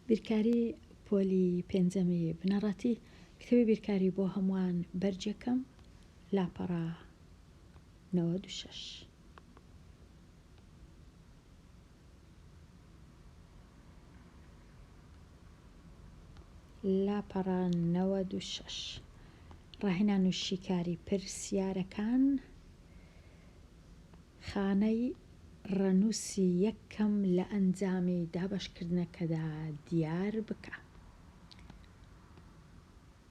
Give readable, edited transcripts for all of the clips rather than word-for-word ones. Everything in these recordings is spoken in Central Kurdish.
بیرکاری پۆلی پێنجەمی بنەڕەتی کتێبی بیرکاری بۆ هەمووان بەرگێکەم لاپەڕە 96. لاپەڕە 96 ڕاهێنان و شیکاری پرسیارەکان خانەی ڕەنووسی یەکەم لە ئەنجامی دابەشکردنەکەدا دیار بکە.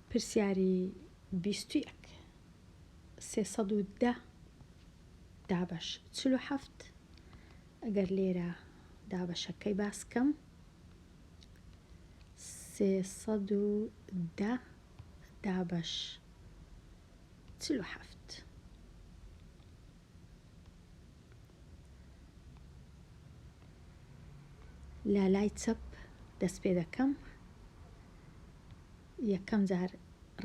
پرسیاری 21 310 دابەش 47 ئەگەر لێرە دابەشەکەی باس کەم 310 دابەش 47. لە لای چەپ دەست پێ دەکەم یەکەم جار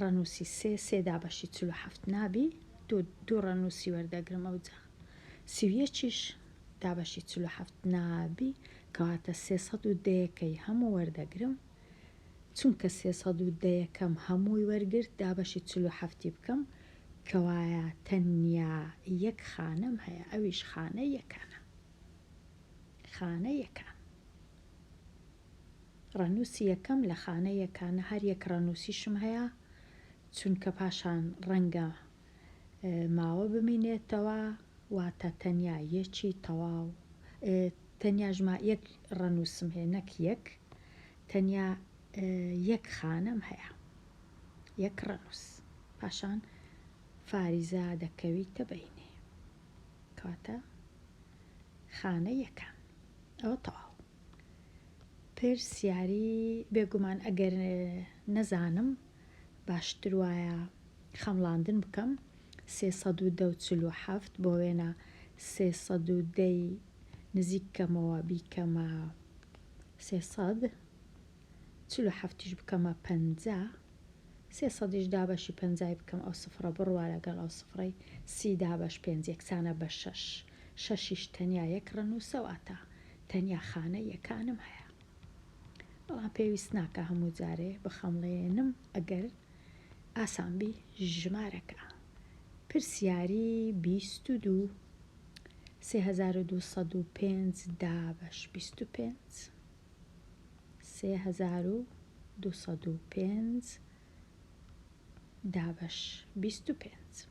ڕەنووسی سێ سێ دابەشی 47 نابی دوو دوو ڕەنووسی وەردەگرم ئەوجا 31یش دابەشی 47 نابی کەواتە 310 یەکەی هەموو وەردەگرم چونکە 310 یەکەم هەمووی وەرگرت دابەشی 47 ی بکەم کەوایە تەنیا یەک خانەم هەیە ئەویش خانەی یەکانە. خانە یەکان. ڕەنووسی یەکەم لە خانە یەکانە هەر یەک ڕەنووسیشم هەیە چونکە پاشان ڕەنگە ماوە بمینێتەوە واتە تەنیا یەکی تەواو تەنیا ژما یەک ڕەنووسم هەیە نەک یەک تەنیا یەک خانەم هەیە یەک ڕەنووس پاشان فاریزە دەکەویتە بەینێ کەواتە خانە یەکان ئەوە تەواو پرسیاری بێگومان ئەگەر نەزانم باشتر وایە خەمڵاندن بکەم 310 و 47 بۆ وێنە 310 ی نزیک کەمەوە بیکەمە 300 47 یش بکەمە 50 سێ سەدیش دابەشی پەنجای بکەم ئەو سفرە بڕوا لەگەڵ ئەو سفرەی سی دابەش پێنج یەکسانە بە شەش شەشیش تەنیا یەک ڕەنووسە واتە تەنیا خانەی یەکانم هەیە بەڵام پێویست ناکا هەموو جارێ بخەمڵێنم ئەگەر ئاسان بی ژمارەکە پرسیاری 22 3205 دابەش 25 3205 دابەش 25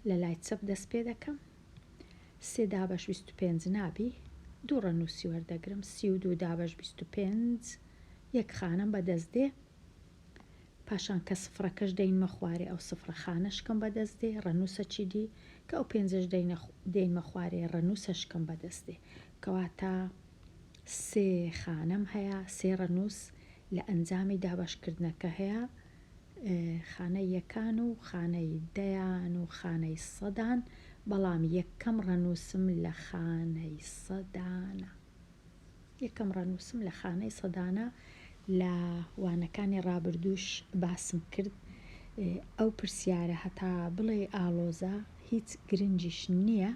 لە لای چەپ دەست پێ دەکەم سێ دابەش 25 نابی دوو ڕەنووسی وەردەگرم 32 دابەش 25 یەک خانەم بەدەست دێ پاشان کە سفرەکەش دەینمە خوارێ ئەو سفرە خانەشکەم بەدەست دێ ڕەنووسە چی دی کە ئەو پێنجەش دەینمە خوارێ ڕەنووسەشکەم بەدەست دێ کەواتە سێ خانەم هەیە، سێ ڕەنووس لە ئەنجامی دابەشکردنەکە هەیە، خانەی یەکان و خانەی دەیان و خانەی سەدان، بەڵام یەکەم ڕەنووسم لە خانەی سەدانە. یەکەم ڕەنووسم لە خانەی سەدانە، لە وانەکانی ڕابردووش باسم کرد، ئەو پرسیارە هەتا بڵێی ئاڵۆزە، هیچ گرنگیش نییە.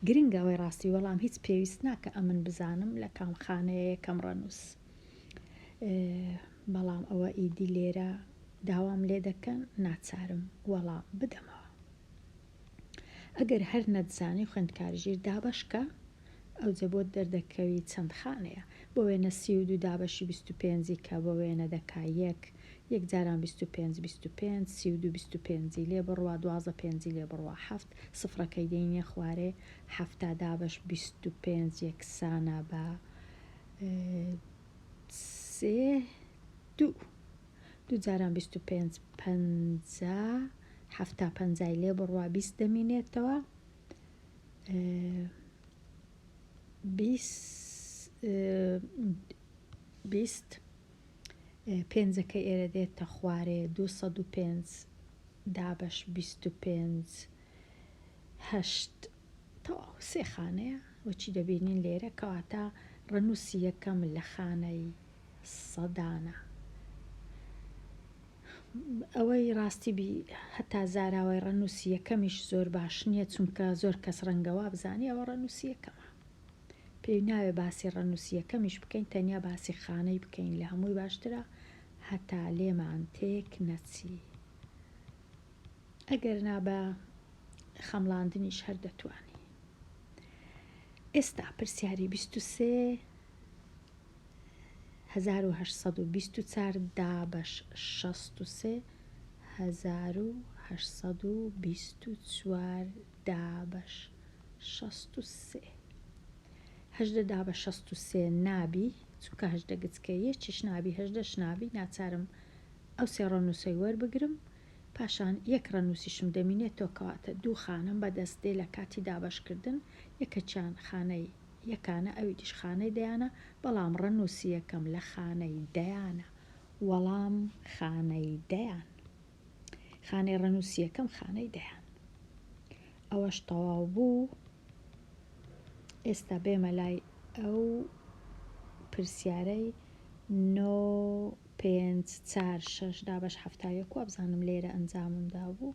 گرنگە ئەوەی ڕاستی وەڵام هیچ پێویست ناکە ئەمن بزانم لە کام خانەیە یەکەم ڕەنووس بەڵام ئەوە ئیدی لێرە داوام لێ دەکەن ناچارم وەڵام بدەمەوە ئەگەر هەر نەتزانی خوێندکار ژیر دابەشکە ئەوجە بۆت دەردەکەوی چەند خانەیە بۆ وێنە 32 دابەشی 25 کە بۆ وێنە دەکا یەک یەک جاران 25 25 32 25 لێ بڕوا 12 پێنجی لێ بڕوا حەفت سفرەکەی دێینە خوارێ 70 دابەش 25 یەکسانە بە سێ دوو دوو جاران 25 پەنجا حەفتا پەنجای لێ بڕوا 20 دەمینێتەوە 20 پێنجەکە ئێرە دێتە خوارێ 205 دابەش 25 هەشت تەواو سێ خانەیە وەچی دەبینین لێرە کەواتە ڕەنووسی یەکەم لە خانەی سەدانە. ئەوەی ڕاستی بی هەتا زاراوەی ڕەنووسی یەکەمیش زۆر باش نییە چونکە زۆر کەس ڕەنگە وابزانی ئەوە ڕەنووسی یەکەمە. پێی ناوێ باسی ڕەنووسی یەکەمیش بکەین تەنیا باسی خانەی بکەین لە هەمووی باشترە هەتا لێمان تێک نەچی ئەگەر نا بە خەمڵاندنیش هەر دەتوانی. ئێستا پرسیاری 23 1824 دابەش 63 1824 دابەش 63 18 دابەش 63 نابی چونکە 18 گچکە یەکیش نابی هەژدەش نابی ناچارم ئەو سێ ڕەنووسەی وەربگرم پاشان یەک ڕەنووسیشم دەمینێتەوە کەواتە دوو خانەم بەدەست دێ لە کاتی دابەشکردن یەکەکیان خانەی یەکانە ئەوی دیش خانەی دەیانە بەڵام ڕەنووسی یەکەم لە خانەی دەیانە وەڵام خانەی دەیان خانەی ڕەنووسی یەکەم خانەی دەیان ئەوەش تەواو بوو ئێستا بێمە لای ئەو پرسیارەی نۆ پێنج چار شەش دابەش 71 وابزانم لێرە ئەنجامم دابوو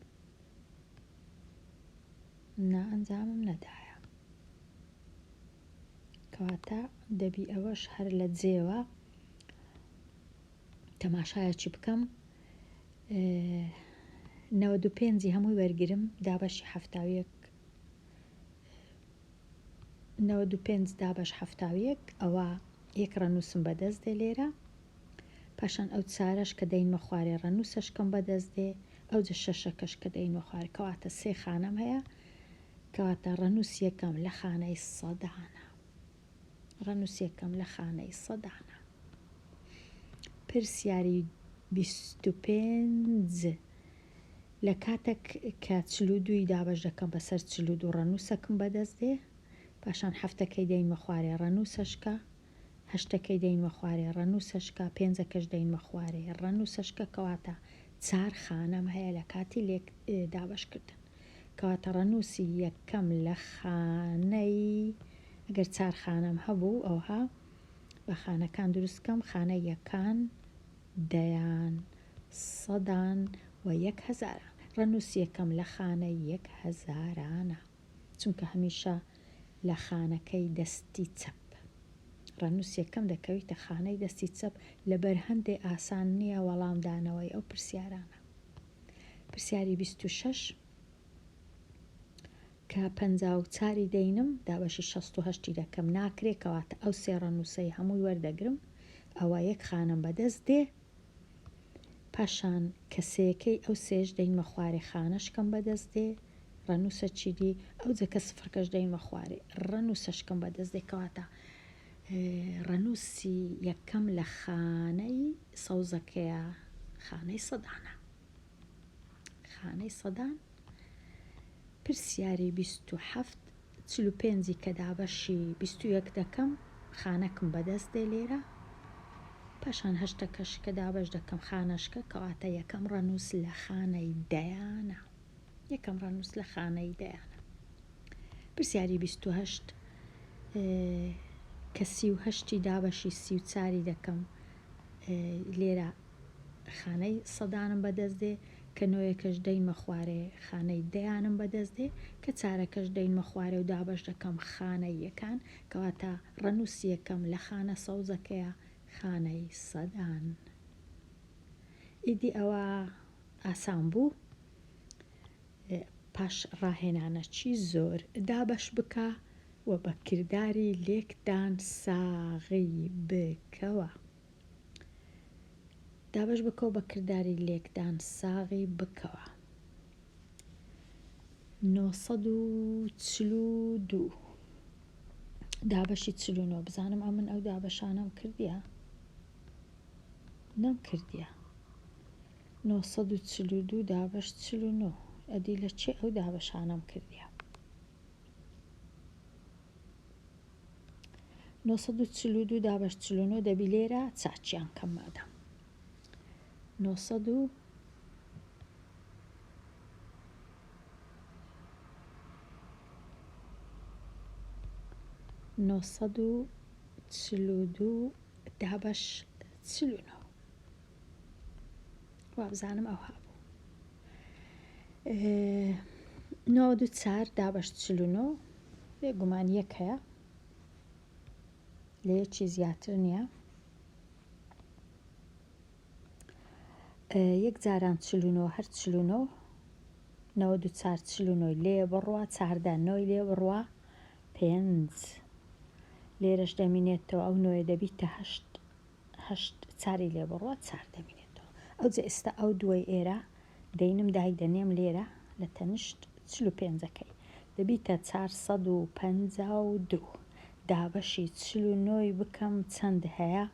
نا ئەنجامم نەدایە کەواتە دەبی ئەوەش هەر لە جێوە تەماشایەکی بکەم 95ی هەمووی وەرگرم دابەشی 71 95 دابەش 71 ئەوە یەک ڕەنووسم بەدەست دێ لێرە پاشان ئەو چارەش کە دەینمە خوارێ ڕەنووسەشکەم بەدەست دێ ئەوجە شەشەکەش کە دەینمە خوارێ کەواتە سێ خانەم هەیە کەواتە ڕەنووس یەکەم لە خانەی سەدانە ڕەنووس یەکەم لە خانەی سەدانە پرسیاری 25 لە کاتێک کە 42ی دابەش دەکەم بەسەر 42 ڕەنووسەکم بەدەست دێ پاشان هەفتەکەی دەینمە خوارێ ڕەنووسەشکە هەشتەکەی دەینمە خوارێ ڕەنووسەشکە پێنجەکەش دەینمە خوارێ ڕەنووسەشکە کەواتە چار خانەم هەیە لە کاتی لێک دابەشکردن کەواتە ڕەنووسی یەکەم لە خانەی ئەگەر چار خانەم هەبوو ئەوها بە خانەکان دروست کەم خانە یەکان دەیان سەدان و یەک هەزاران ڕەنووسی یەکەم لە خانەی یەک هەزارانە چونکە هەمیشە لە خانەکەی دەستی چەپ ڕەنووس یەکەم دەکەویتە خانەی دەستی چەپ لەبەر هەندێ ئاسان نییە وەڵامدانەوەی ئەو پرسیارانە. پرسیاری 26 کە 54 ی دەینم دابەشی 68 ی دەکەم ناکرێ کەواتە ئەو سێ ڕەنووسەی هەمووی وەردەگرم ئەوە یەک خانەم بەدەست دێ پاشان کە سێیەکەی ئەو سێش دەینمە خوارێ خانەشکەم بەدەست دێ ڕەنووسە چیدی ئەوجە کە سفرکەش دەینمە خوارێ ڕەنووسەشکەم بەدەست دێ کەواتە ڕەنووسی یەکەم لە خانەی سەوزەکەیە خانەی سەدانە خانەی سەدان پرسیاری 27 45 ی کە دابەشی 21 دەکەم خانەکم بەدەست دێ لێرە پاشان هەشتەکەش کە دابەش دەکەم خانەشکە کەواتە یەکەم ڕەنووس لە خانەی دەیانە یەکەم ڕەنووس لە خانەی دەیانە پرسیاری 28 کە 38ی دابەشی 34ی دەکەم لێرە خانەی سەدانم بەدەست دێ، کە نۆیەکەش دەینمە خوارێ خانەی دەیانم بەدەست دێ، کە چارەکەش دەینمە خوارێ و دابەش دەکەم خانەی یەکان، کەواتە ڕەنووسی یەکەم لە خانە سەوزەکەیە خانەی سەدان. ئیدی ئەوە ئاسان بوو. پاش ڕاهێنانەکی زۆر دابەش بکە و بە کرداری لێکدان ساغی بکەوە. دابەش بکەوە بە کرداری لێکدان ساغی بکەوە. 942 دابەشی 49 بزانم ئەمن ئەو دابەشانەم کردیە نەم کردیە 942 دابەش 49 ئەدی لە چێ ئەو دابەشانەم کردیە 942 دابەش 49 دەبی لێرە چاچیان کەم مادەم 900 942 دابەش 49 وابزانم ئەوها بوو 94 دابەش 49 بێگومان یەک هەیە. لە یەکی زیاتر نییە. یەک جاران 49 هەر 49 94 49 لێ بڕوا چاردە نۆی لێ بڕوا پێنج لێرەش دەمینێتەوە ئەو نۆیە دەبیتە هەشت هەشت چاری لێ بڕوا چار دەمینێتەوە ئەوجە ئێستا ئەو دووەی ئێرە دەینم دای دەنێم لێرە لە تەنشت چل و پێنجەکەی دەبیتە 452 دابەشی 49ی بکەم چەند هەیە؟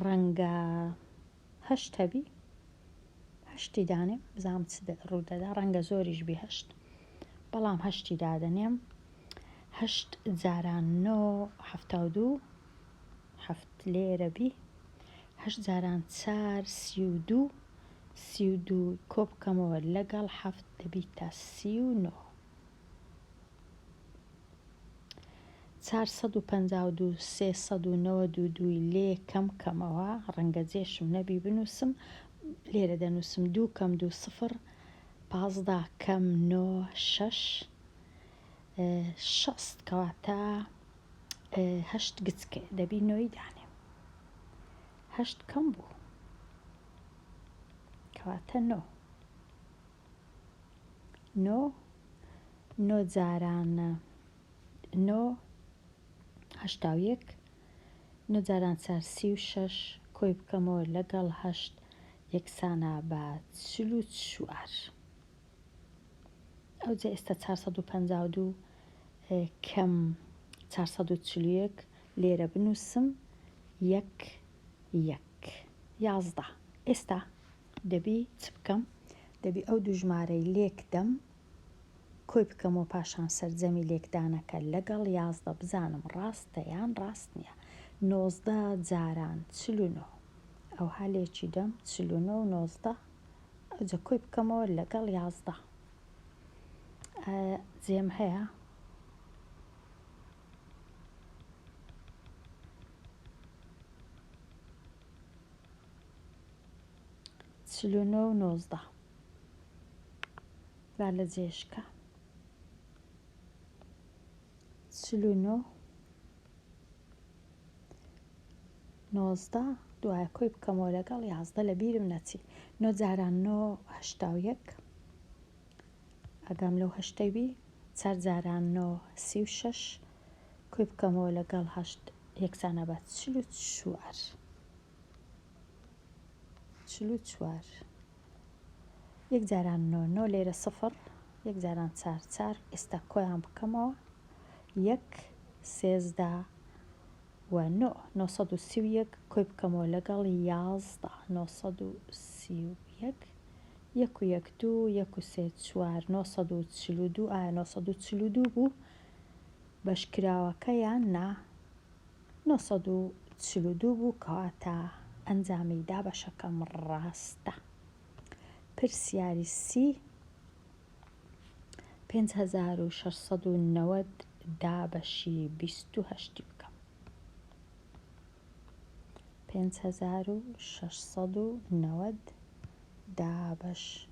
ڕەنگە هەشت هەبی هەشتی دانێم بزانم چ ڕوودەدا ڕەنگە زۆریش بی هەشت بەڵام هەشتی دادەنێم هەشت جاران نۆ 72 هەفت لێرە بی هەشت جاران چار 32 32 کۆ بکەمەوە لەگەڵ هەفت دەبیتە 39. 452 392 ی لێ کەم کەمەوە ڕەنگە جێشم نەبی بنووسم لێرە دەنووسم دوو کەم دوو سفر 15 کەم نۆ شەش شەست کەواتە هەشت گچکە دەبی نۆی دانێم هەشت کەم بوو کەواتە نۆ نۆ نۆ جاران نۆ 81 نۆ جاران چار 36 کۆی بکەمەوە لەگەڵ هەشت یەکسانە بە 44. ئەوجا ئێستا 452 کەم 441 لێرە بنووسم یەک یەک 11. ئێستا دەبی چ بکەم؟ دەبی ئەو دوو ژمارەی لێک دەم کۆی بکەمەوە پاشان سەرجەمی لێکدانەکە لەگەڵ 11 بزانم ڕاستە یان ڕاست نییە. 19 جاران 49 ئەوها لێکی دەم 49 و 19 ئەوجا کۆی بکەمەوە لەگەڵ 11 جێم هەیە. 49 و 19 با لە جێشکە 49 19 دوایە کۆی بکەمەوە لەگەڵ 11 لە بیرم نەچی نۆ جاران نۆ هەشتا و یەک ئاگام لەو هەشتەی بی چار جاران نۆ 36 کۆی بکەمەوە لەگەڵ هەشت یەکسانە بە 44 44 یەک جاران نۆ نۆ لێرە سفر یەک جاران چار چار ئێستا کۆیان بکەمەوە یەک سێزدە و نۆ 931 کۆی بکەمەوە لەگەڵ 11 931 یەک و یەک دوو یەک و سێ چوار 942 ئایا 942 بوو بەشکراوەکە یان نا؟ 942 بوو کەواتە ئەنجامی دابەشەکەم ڕاستە. پرسیاری سی 5690 دابەشی 28 بکەم. 5690 دابەش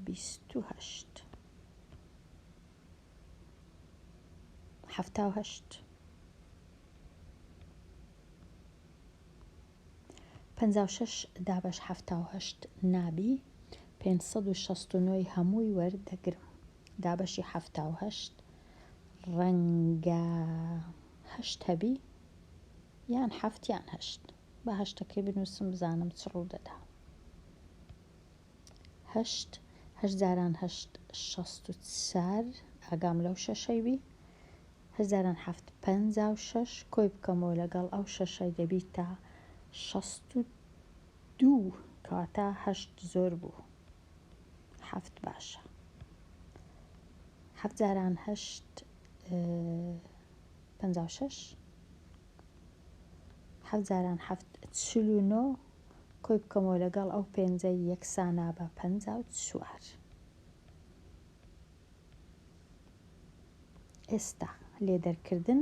28 78 56 دابەش 78 نابی 569 هەمووی وەردەگرم دابەشی 78 ڕەنگە هەشت هەبی یان حەفت یان هەشت با هەشتەکەی بنووسم بزانم چ ڕوو دەدا. هەشت هەشت جاران هەشت 64 ئاگام لەو شەشەی بی هەشت جاران حەفت 56 کۆی بکەمەوە لەگەڵ ئەو شەشەی دەبیتە 62 کەواتە هەشت زۆر بوو حەفت باشە حەفت جاران هەشت 56 حەفت جاران حەفت 49 کۆی بکەمەوە لەگەڵ ئەو پێنجەی یەکسانە بە 54. ئێستا لێ دەرکردن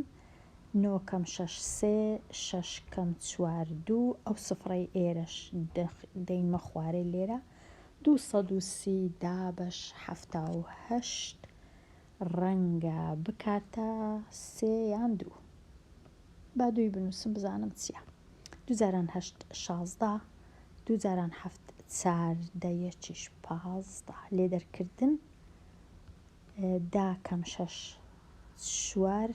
نۆ کەم شەش سێ شەش کەم چوار دوو ئەو سفرەی ئێرەش دەینمە خوارێ لێرە 230 دابەش 78. ڕەنگە بکاتە سێ یان دوو. با دووی بنووسم بزانم چییە. دوو جاران هەشت 16، دوو جاران حەفت چاردە، یەکیش 15. لێ دەرکردن دا کەم شەش چوار،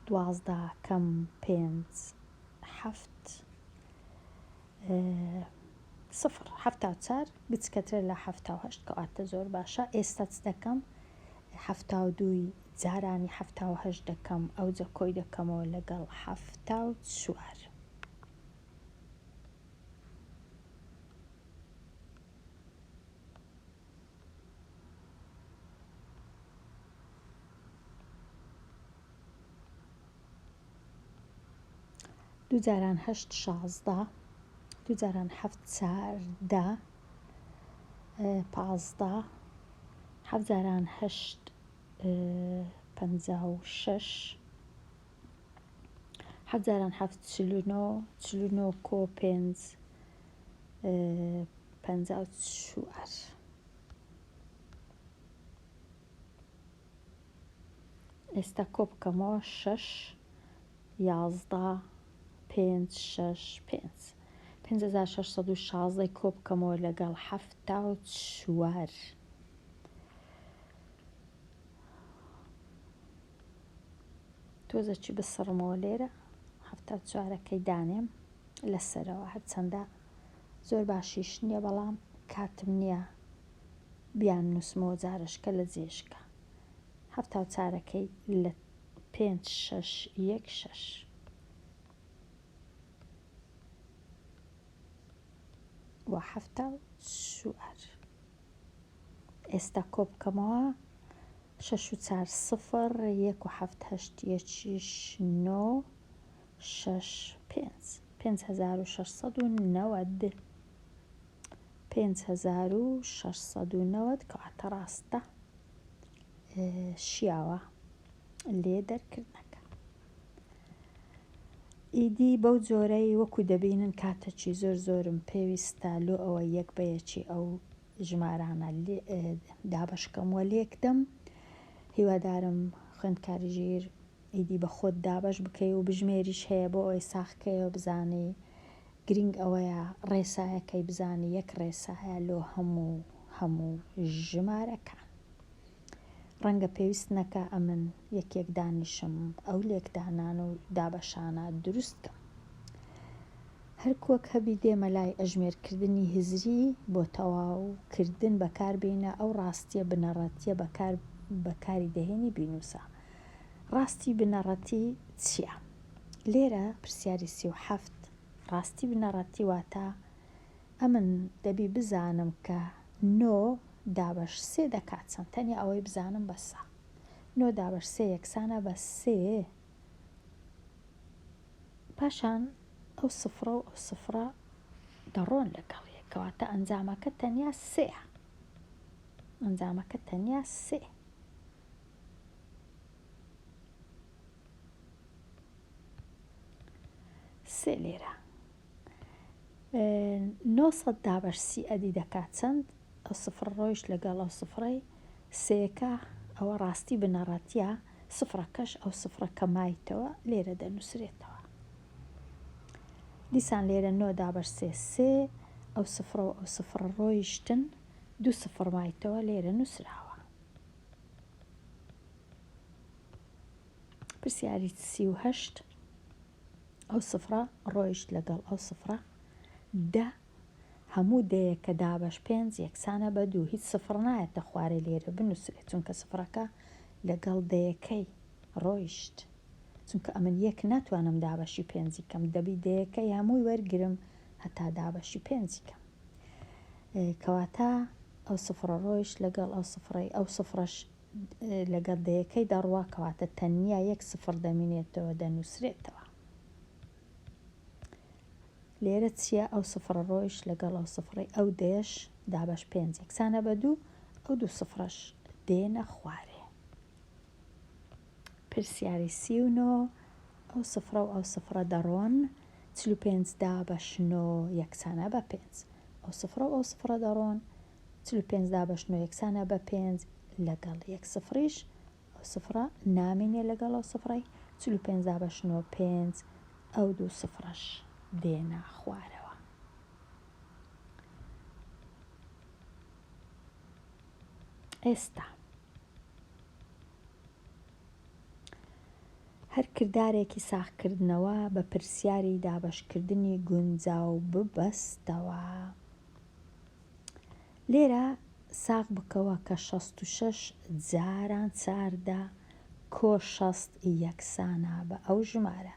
12 کەم پێنج حەفت، سفر، 74 گچکەترە لە 78 کەواتە زۆر باشە. ئێستا چ دەکەم؟ 72ی جارانی 78 دەکەم، ئەوجە کۆی دەکەمەوە لەگەڵ 74. دوو جاران هەشت 16، دوو جاران حەفت چاردە 15، حەفت جاران هەشت 56، حەفت جاران حەفت 49، 49 کۆ پێنج 54. ئێستا کۆ بکەمەوە شەش 11 پێنج شەش پێنج، 5616 کۆ بکەمەوە لەگەڵ 74. تۆزەکی بسڕمەوە لێرە 74ەکەی دانێم لەسەرەوە، هەرچەندە زۆر باشیش نییە بەڵام کاتم نییە بیان نووسمەوە جارشکە لە جێشکە. 74ەکەی لە پێنج شەش یەک شەش. و 74. ئێستا کۆ بکەمەوە شەش و چار سفر، یەک و حەفت هەشت یەکیش نۆ شەش پێنج، 5690، 5690 کەواتە ڕاستە شیاوە لێ دەرکردنەکە. ئیدی بەو جۆرەی وەکو دەبینن کاتەکی زۆر زۆرم پێویستە لۆ ئەوە یەک بە یەکی ئەو ژمارانە دابەشکەم وە لێکدەم. هیوادارم خوێندکاری ژیر ئیدی بە خۆت دابەش بکەی و بژمێریش هەیە بۆ ئەوەی ساخکەیەوە بزانی. گرنگ ئەوەیە ڕێسایەکەی بزانی، یەک ڕێسایە لۆ هەموو هەموو ژمارەکان. ڕەنگە پێویست نەکا ئەمن یەکێک دانیشم ئەو لێکدانان و دابەشانە دروست کەم. هەر کوەک هەبی دێمە لای ئەژمێرکردنی هزری بۆ تەواو کردن بەکار بینە ئەو ڕاستیە بنەڕەتیە بەکار بەکاری دەهێنی بینوسە. ڕاستی بنەڕەتی چیە؟ لێرە پرسیاری 37 ڕاستی بنەڕەتی واتە ئەمن دەبی بزانم کە نۆ دابەش سێ دەکات چەند، تەنیا ئەوەی بزانم بەسە. نۆ دابەش سێ یەکسانە بە سێ. پاشان ئەو سفرە و ئەو سفرە دەڕۆن لەگەڵ یەک، کەواتە ئەنجامەکە تەنیا سێیە. ئەنجامەکە تەنیا سێ. سێ لێرە 900 دابەش سی ئەدی دەکات چەند؟ ئەو سفر ڕۆیشت لەگەڵ ئەو سفرەی سێکە، ئەوە ڕاستی بنەڕەتیە، سفرەکەش ئەو سفرە کە مایتەوە لێرە دەنووسرێتەوە. دیسان لێرە نۆ دابەش سێ سێ، ئەو سفرە و ئەو سفرە ڕۆیشتن، دوو سفر مایتەوە لێرە نووسراوە. پرسیاری 38 ئەو سفرە ڕۆیشت لەگەڵ ئەو سفرە دە، هەموو دەیەکە دابەش پێنج یەکسانە بە دوو، هیچ سفر نایەتە خوارێ لێرە بنووسرێت چونکە سفرەکە لەگەڵ دەیەکەی ڕۆیشت، چونکە ئەمن یەک ناتوانم دابەشی پێنجی کەم، دەبی دەیەکەی هەمووی وەرگرم هەتا دابەشی پێنجی کەم. کەواتە ئەو سفرە ڕۆیشت لەگەڵ ئەو سفرەی، ئەو سفرەش لەگەڵ دەیەکەی دەڕوا، کەواتە تەنیا یەک سفر دەمینێتەوە دەنووسرێتەوە. لێرە چییە؟ ئەو سفرە ڕۆیشت لەگەڵ ئەو سفرەی، ئەو دەیەش دابەش پێنج یەکسانە بە دوو، ئەو دوو سفرەش دێنە خوارێ. پرسیاری 39 ئەو سفرە و ئەو سفرە دەڕۆن، 45 دابەش نۆ یەکسانە بە پێنج. ئەو سفرە و ئەو سفرە دەڕۆن، 45 دابەش نۆ یەکسانە بە پێنج، لەگەڵ یەک سفریش. سفرە نامێنێ لەگەڵ ئەو سفرەی 45 دابەش نۆ پێنج ئەو دوو سفرەش دێنە خوارەوە. ئێستا هەر کردارێکی ساغکردنەوە بە پرسیاری دابەشکردنی گونجاو ببەستەوە. لێرە ساغ بکەوە کە 66 جاران 14 کۆ 60 یەکسانە بە ئەو ژمارە.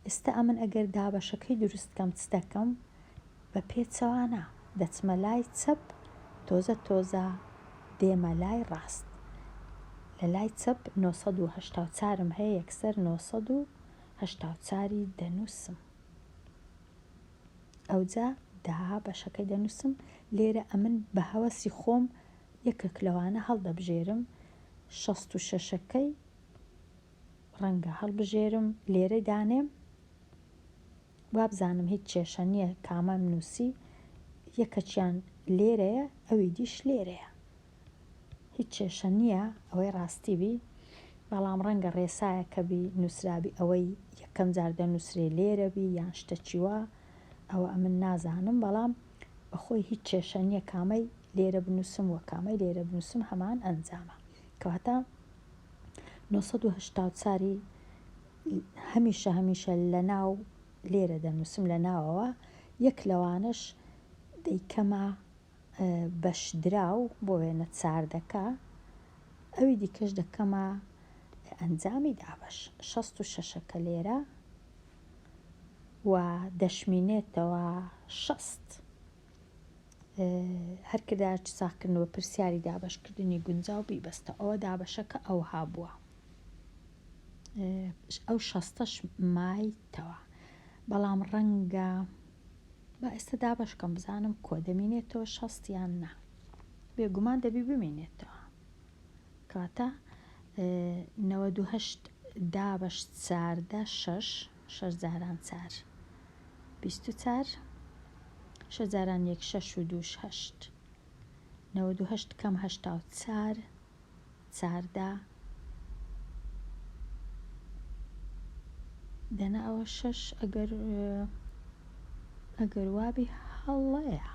ئێستا ئەمن ئەگەر دابەشەکەی دروست کەم چ دەکەم؟ بە پێچەوانە دەچمە لای چەپ تۆزە تۆزە دێمە لای ڕاست. لە لای چەپ 984 م هەیە یەکسەر 984 ی دەنووسم. ئەوجا دابەشەکەی دەنووسم. لێرە ئەمن بە هەوەسی خۆم یەکێک لەوانە هەڵدەبژێرم. 66ەکەی ڕەنگە هەڵبژێرم لێرەی دانێم. وابزانم هیچ کێشە نییە کامەم نووسی یەکەکیان لێرەیە ئەوی دیش لێرەیە هیچ کێشە نییە ئەوەی ڕاستی بی بەڵام ڕەنگە ڕێسایەکە بی نووسرابی ئەوەی یەکەم جار دەنووسرێ لێرە بی یان شتەکی وا ئەوە ئەمن نازانم بەڵام بەخۆی هیچ کێشە نییە کامەی لێرە بنووسم وە کامەی لێرە بنووسم هەمان ئەنجامە کەواتە 984 ی هەمیشە هەمیشە لە ناو لێرە دەنووسم لە ناوەوە یەک لەوانەش دەیکەمە بەشدراو بۆ وێنە چاردەکە ئەوی دیکەش دەکەمە ئەنجامی دابەش شەست و شەشەکە لێرە و دەشمینێتەوە 60 هەر کردارێکی ساغکردنەوە پرسیاری دابەشکردنی گونجاو بیبەستە ئەوە دابەشەکە ئەوها بووە ئەو شەستەش مایتەوە بەڵام ڕەنگە با ئێستا دابەشکەم بزانم کۆ دەمینێتەوە شەست یان نا بێگومان دەبی بمینێتەوە کەواتە 98 دابەش چاردە شەش شەش جاران چار 24 شەش جاران یەک شەش و دووش هەشت 98 کەم 84 چاردە دەنا ئەوە شەش ئەگەر ئەگەر وابی هەڵەیە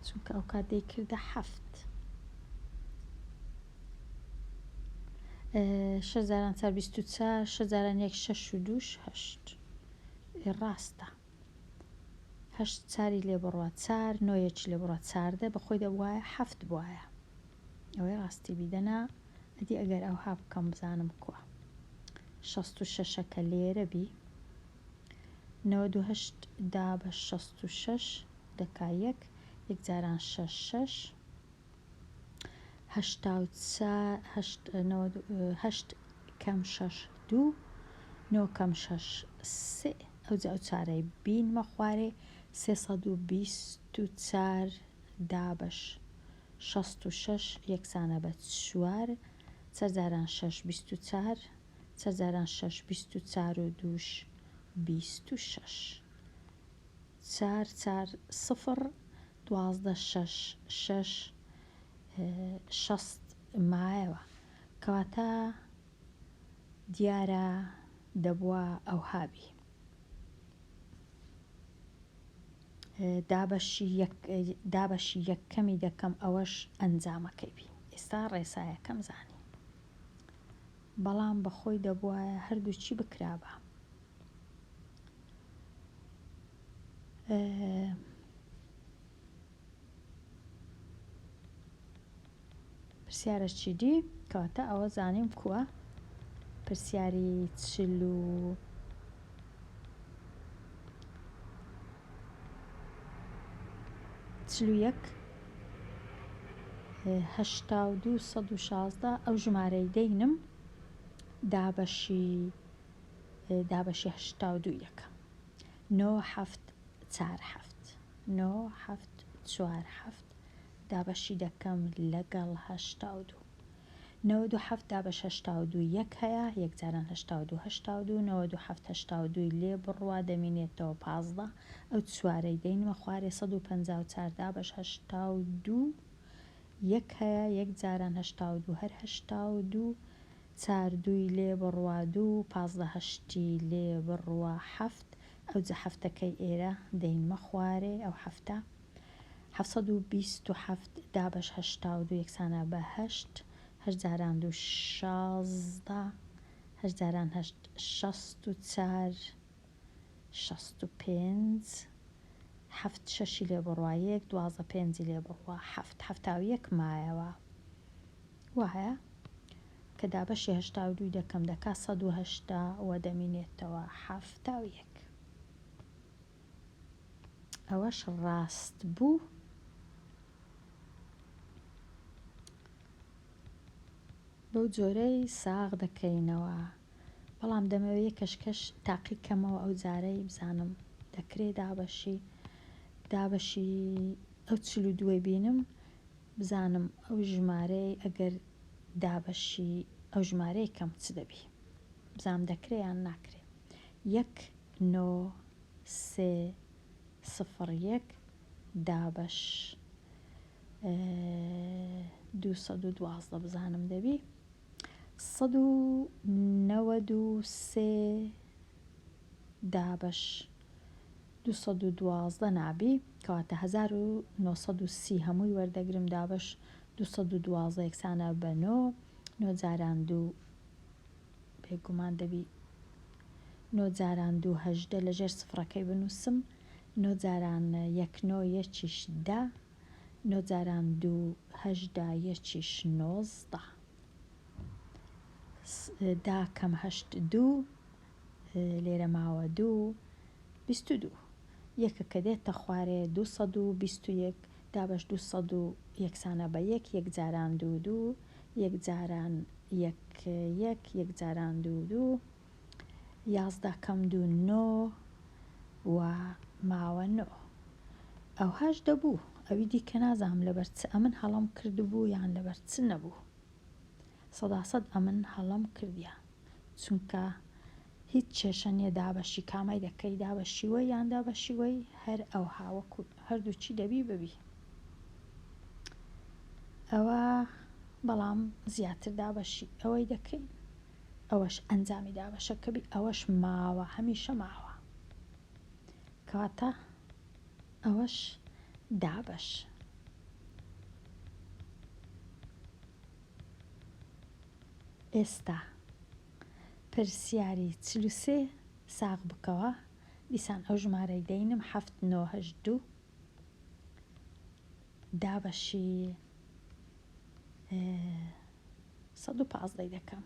چونکە ئەو کات دەیکردە حەفت شەش جاران چار 24 شەش جاران یەک شەش و دووش هەشت ڕاستە هەشت چاری لێ بڕوا چار نۆ یەکی لێ بڕوا چاردە بەخۆی دەبوایە حەفت بوایە ئەوەی ڕاستی بی دەنا ئەدی ئەگەر ئەوها بکەم بزانم کوا شەست و شەشەکە لێرە بی 98 دا بە 66 دەکا یەک یەک جاران شەش شەش هەشتا و چار هەشت نەوەد هەشت کەم شەش دوو نۆ کەم شەش سێ ئەوجا ئەو چارەی بینمە خوارێ 324 دابەش 66 یەکسانە بە چوار چەر جاران شەش 24 چەر جاران شەش 24 و دووش 26 چار چار سفر 12 شەش شەش 60 مایەوە کەواتە دیارە دەبووە ئەوها بی دابەشی یەک دابەشی یەکەمی دەکەم ئەوەش ئەنجامەکەی بی ئێستا ڕێسایەکەم زانی بەڵام بەخۆی دەبوایە هەردووچی بکرابا. پرسیارە چی دی کەواتە ئەوە زانیم کووە پرسیاری چل و 41 82 116 ئەو ژمارەی دەینم دابەشی دابەشی 82 دەکەم نۆ حەفت چار حەفت نۆ حەفت چوار حەفت دابەشی دەکەم لەگەڵ 82 97 دابەش 82 یەک هەیە یەک جاران 82 82 97 82 لێ بڕوا دەمینێتەوە 15 ئەو چوارەی دەینمە خوارێ 154 دابەش 82. یەک هەیە یەک جاران 82 هەر 82 چار دووی لێ بڕوا دوو 15 هەشتی لێ بڕوا حەفت ئەوجە حەفتەکەی ئێرە دەینمە خوارێ ئەو حەفتە 727 دابەش 82 یەکسانە بە هەشت هەشت جاران دوو 16 هەشت جاران هەشت 64 65 حەفت شەشی لێ بڕوا یەک 12 پێنجی لێ بڕوا حەفت 71 مایەوە وایە کە دابەشی 82 دەکەم دەکا 180 و دەمینێتەوە 71 ئەوەش ڕاست بوو. بەو جۆرەی ساغ دەکەینەوە بەڵام دەمەوێ کەشکەش تاقی کەمەوە ئەو جارەی بزانم دەکرێ دابەشی دابەشی ئەو 42ەی بینم بزانم ئەو ژمارەی ئەگەر دابەشی ئەو ژمارەی کەم چ دەبی بزانم دەکرێ یان ناکرێ یەک نۆ سێ سفر یەک دابەش 212 بزانم دەبی 193 دابەش 212 نابی کەواتە 1930 هەمووی وەردەگرم دابەش 212 یەکسانە بە نۆ نۆ جاران دوو بێگومان دەبی نۆ جاران دوو 18 لەژێر سفرەکەی بنووسم نۆ جاران یەک نۆ یەکیش دە نۆ جاران دوو 18 یەکیش 19 دا کەم هەشت دوو لێرە ماوە دوو 22 یەکە کە دێتە خوارێ 221 دابەش 200 یەکسانە بە یەک یەک جاران دوو دوو یەک جاران یەک یەک یەک جاران دوو دوو 11 کەم دوو نۆ و ماوە نۆ. ئەوهاش دەبوو ئەوی دیکە نازانم لەبەر چ ئەمن هەڵەم کردبوو یان لەبەر چ نەبوو. سەداسەد ئەمن هەڵەم کردیە چونکە هیچ کێشە نییە دابەشی کامەی دەکەی دابەشیوەی یان دابەشیوەی هەر ئەوها وەکو هەردووچی دەبی ببی ئەوە بەڵام زیاتر دابەشی ئەوەی دەکەین ئەوەش ئەنجامی دابەشەکە بی ئەوەش ماوە هەمیشە ماوە کەواتە ئەوەش دابەش ئێستا پرسیاری 43 ساغ بکەوە دیسان ئەو ژمارەی دەینم حەفت نۆ هەشت دوو دابەشی 115 دەکەم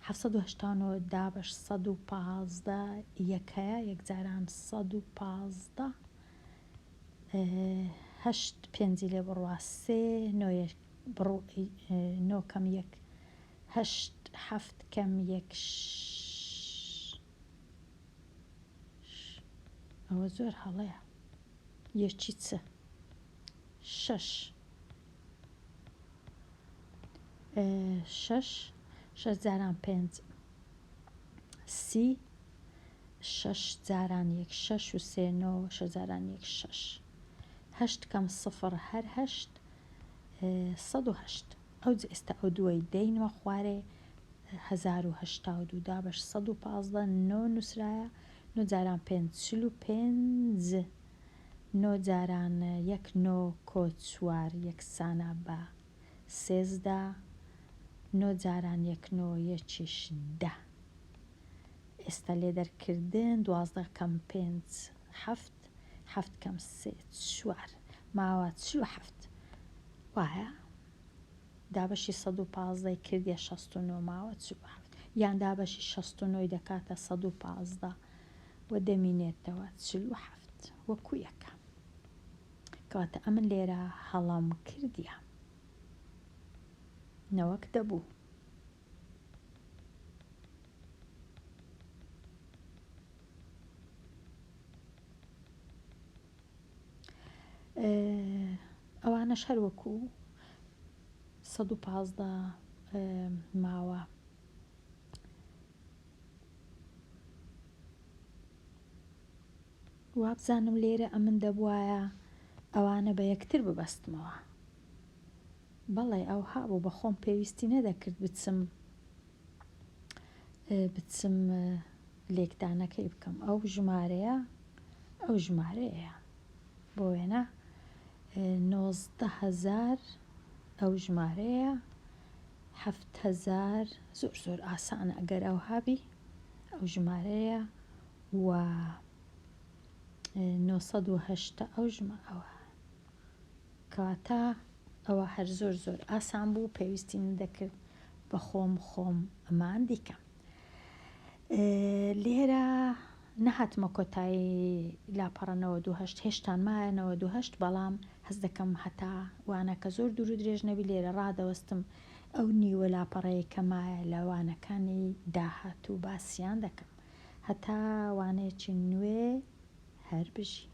789 دابەش 115 یەک هەیە یەک جاران 115 هەشت پێنجی لێ بڕوا سێ نۆ یەک بڕ نۆ کەم یەک هەشت حەفت کەم یەک ئەوە زۆر هەڵەیە یەکی چ شەش شەش شەش جاران پێنج سی شەش جاران یەک شەش و سێ نۆ شەش جاران یەک شەش هەشت کەم سفر هەر هەشت 108 ئەو ئێستا ئەو دووەی دەینەوە خوارێ 1082 دابەش 115 نۆ نووسرایە نۆ جاران پێنج 45 نۆ جاران یەک نۆ کۆ چوار یەکسانە بە 13 نۆ جاران یەک نۆ یەکیش دە. ئێستا لێ دەرکردن 12 کەم پێنج حەفت حەفت کەم سێ چوار ماوە 47 وایە دابەشی 115 کردیە 69 ماوە 47 یان دابەشی 69 دەکاتە 115 و دەمینێتەوە 47 وەکو یەکە. کەواتە ئەمن لێرە هەڵەم کردیە نەوەک دەبوو. ئەوانەش هەر وەکو 115 ماوە. وابزانم لێرە ئەمن دەبوایە ئەوانە بە یەکتر ببەستمەوە. بەڵێ ئەوها بوو بەخۆم پێویستی نەدەکرد بچم بچم لێکدانەکەی بکەم ئەو ژمارەیە ئەو ژمارەیە بۆ وێنە 19هزار ئەو ژمارەیە 7هزار زۆر زۆر ئاسانە ئەگەر ئەو هابی ئەو ژمارەیە و 980 ئەو ژمە ئەوە کەواتە ئەوە هەر زۆر زۆر ئاسان بوو پێویستی نەدەکرد بە خۆم خۆم ئەمان دیکەم. لێرە نەهاتمە کۆتایی لاپەڕە 98 هێشتان مایە 98 بەڵام هەست دەکەم هەتا وانەکە زۆر دوور و درێژ نەبی لێرە ڕادەوەستم ئەو نیوە لاپەڕەیە کە مایە لە وانەکانی داهاتوو باسیان دەکەم هەتا وانەیەکی نوێ هەر بژین.